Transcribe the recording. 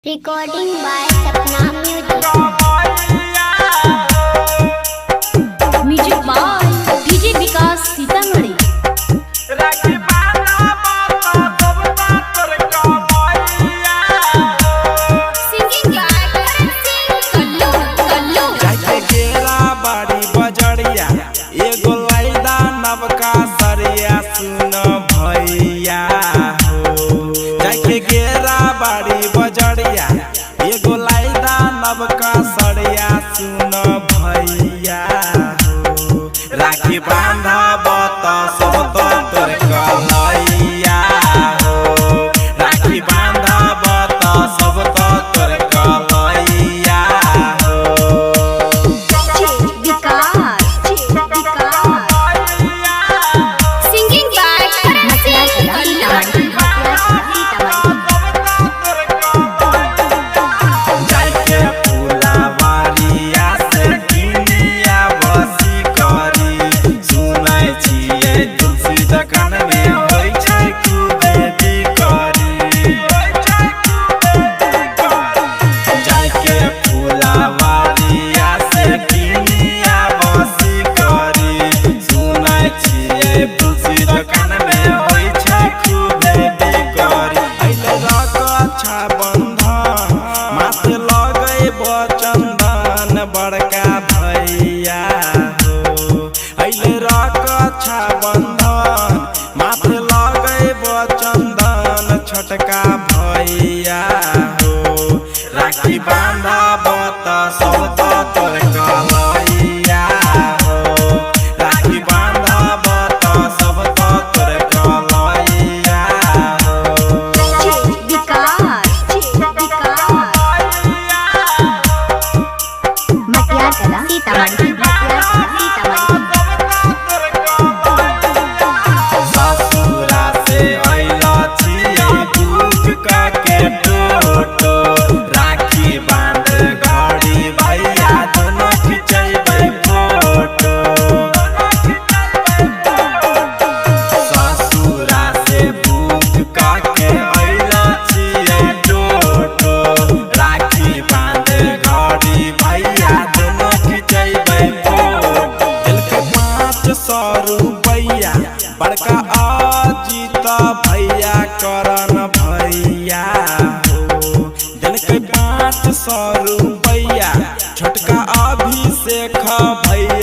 Recording by Sapna Music. Music by DJ Vikas Sitamarhi. Singing by Karan Singh Kallu Kallu. जाके गेला बाड़ी बजरिया एगो लाइदा नवका सरिया सुन भैया हो। जाके गेला बाड़ी बजरिया एगो लाइदा नवका सरिया सुन भैया हो। राखी बांधब त सब तोर कलैया हो। राखी बांधब त सब तोर कलैया हो। विकास विकास। Singing by Karan Singh Kallu. जाके फुलवारिया से किनिया बसी करी सुनै छियै तुलसी दोकान में होइ छै खूबे बिकरी। जाके फुलवारिया से किनिया बसी करी सुनै छियै तुलसी दोकान में होइ छै खूबे बिकरी। अइले रक्षा बंधन माथे लगै चंदन बड़का भैया हो। अइले रक्षा बंधन माथे लगै चंदन छोटका भैया हो। राखी बांधब त सब तोर कलैया हो। राखी बांधब त सब तोर कलैया हो। विकास विकास। मटियार कला सीतामढ़ी। मटियार कला सीतामढ़ी। ससुरा से अइला छियै बुक के टोटो राखी बांध घड़ी भैया दोनो खिचैबै फोटो। ससुरा से बुक के अइला छियै टोटो राखी बांध घड़ी भैया दोनो खिचैबै फोटो। देलकै 500 रुपैया बड़का अजीत भैया करण भैया हो। देलकै 500 रुपैया छोटका अभिषेक भैया।